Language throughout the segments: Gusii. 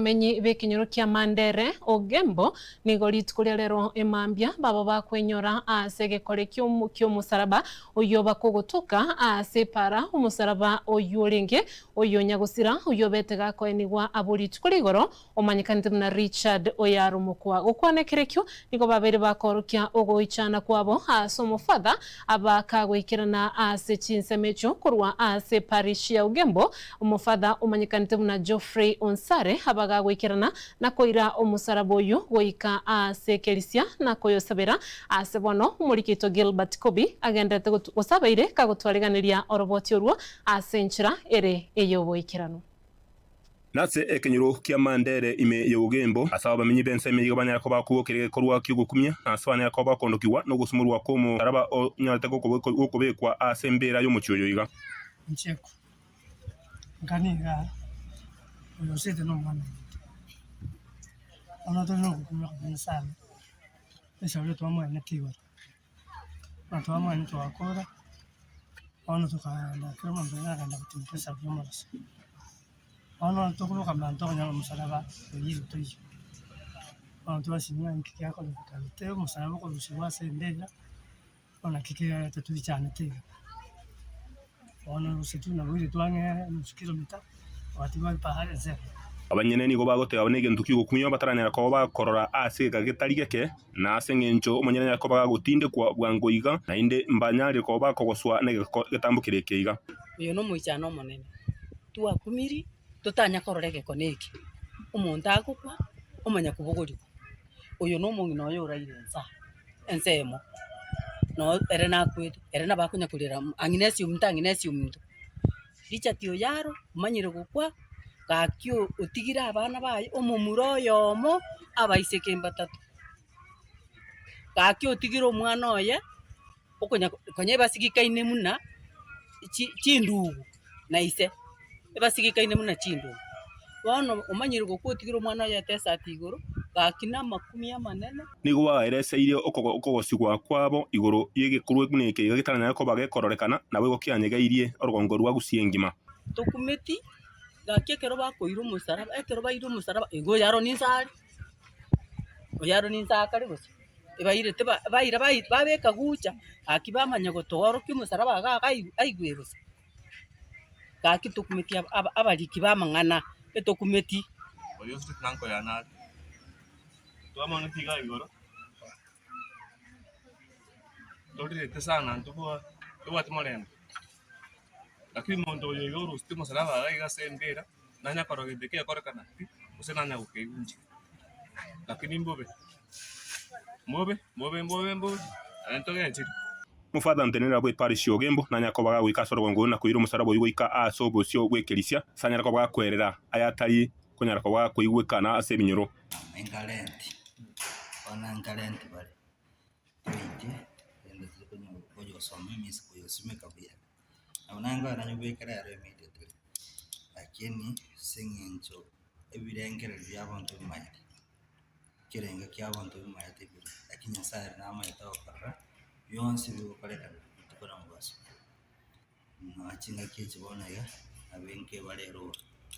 Abamenyi b'ekenyoro kia Mandere, Ogembo, nigo rituko ria rero emambia baba bakwenyora ase egekore ki'omosaraba oyio bakogotoka ase epaara omosaraba oyio orenge oyo nyagosira oyio obete gakoenigwa abwo rituko rigoro omanyekanete buna Richard Oyaromokwa. Gokwana ekerekio nigo babeire bakoorokia ogoichana kwabo ase omofatha abakagoikerana ase chinsemo echio korwa ase parish ya Ogembo Omofatha omanyekanete buna Geoffrey Onsare abagagoikerana na koira omosaraba oyio goika aase ekerisia na koyosabera aase bono omoriki oito Gilbert Kobi agendererete gose abeire kagotwariganeria oroboti orwo ase enchera ere ey'oboikeranu. Nase ekenyoro kia Mandere ime y'Ogembo, ase abamenyi b'ensemo eyio banyare koba kobokera egekorwa ki'ogokumia, na ase banyare koba bakondokigwa nogosumorwa kw'omosaraba onyarete gokobekwa ase embeera y'omochie oyo iga. Incheko. Nka niga oyo osete nomwana ominto. Bono tore nogokumia okonene sana, esauri twamoenete igoro, na twamoenete twakora, bono tokaenda kera omonto akagenda gotimia esauri ya omogaso. Bono tokoboka mambia tokonyora omosalaba oiyire toiyio, bono twasinywa nki giakorekana omosalaba okorusiwa ase embera. Bono naki kiagerete toichanete iga? Bono gose tuna boire twang'ee enusu kilomita, twatiga mpaka ensemo. Abanyene nigo bagoteba negento ki'ogokumia bataranyara koba bakorora ase egeka getari geke, na ase engencho omonyene anyare koba gagotindekwa bwango iga, naende mbanyarire koba bakogoswa negeka getambokire eke iga. Oyo nomoichano omonene, twakumiri totanya korora egekone eke, omonto agokwa omanya kobogorigwa, oyo nomong'ina oye oraire inse aa. ensemo, no ere nakwete, ere nabo akonya korera ang'ina ase ominto ang'ina ase ominto. Richard Oyaro omanyire gokwa, gaki otigire abana baye omomura oyomo, abaiseke mbatato. Gaki otigire omwana oye, okonya konya ebasigikaine buna chi chindugu na ise, ebasigikaine buna chindugu. Bono omanyire gokwa otigire omwana oye etesati igoro, gaki na amakumi amanene. Nigo baereseirie okogosigwa kwabo igoro y'egekorwa buna eke iga getaranyare koba gekororekana, naboigo kianyegeirie orogongo rwa Gusii engima. Tokumeti, gaki ekero bakoira omosaraba, ekero baire omosaraba, igo oyaro ninse are, oyaro ninse akare gose. Ebairete ba baira bai babeka gucha, gaki bamanya gotoorokia omosaraba iga iga aigwe bosa. Gaki tokumeti aba aba abariki ba amang'ana, etokumeti. Oyo ase enanko yane are, twamang'ete iga igoro, torirete sana ntobwa tobwati morembe, lakini monto oyo iga orusetie omosalaba iga iga ase embera, nanya korora gento kegokorekana pi, gose nanya gokeunchia, lakini mbobe, mbobe, mbobe, mbobe, mbobe, naende togechiri. Omofather ntenenera bw'eparish y'Ogembo nanyare koba gagoika ase orogongo orwo na koira omosaraba oyio goika ase obosio bw'ekerisia, ase anyare koba gakwerera ayatari konyara koba gakoigwekana ase ebinyoro. Enkarenti, bono enkarenti bare, toiche rende turi konya koyosoma emisi koyosimeka buya. Nabo naye nkoenda nyobekere ero immediately, lakini ase eng'encho ebirengererio bia abanto bimaete, ekerengo kia abanto bimaete bire, lakini nyasaye ere namanyete ogokorora bionsi bigokorekana rituko na mobaso. Nonya chingaki echi bono iga, nabo nkebare eroro,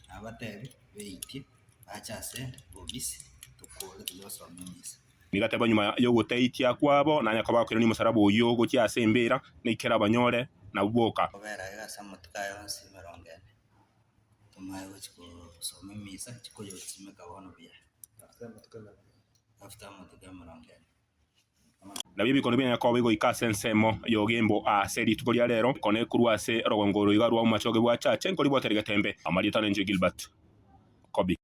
nabatebi beitie bache ase obisi tokore toche gosoma emisa. Nigo ateba nyuma y'ogoteitia kwabo, nanye koba akoirania omosaraba oyio gochia ase embeera, naki kerabanyore nabwo boka. Kobera iga ase amatuko aya onsi emerongo ene, tomaye gochia kosoma emisa, chikoyosimeka bono buya, after amatuko emerongo ene. Nabio ebikono biane koba bigoika ase ensemo y'ogembo ase rituko ria rero, ekone korwa ase orogongo oro iga rwa omochoge bwa Chache nkoribwate rigetembe. Amarieta nenche Gilbert Kobi.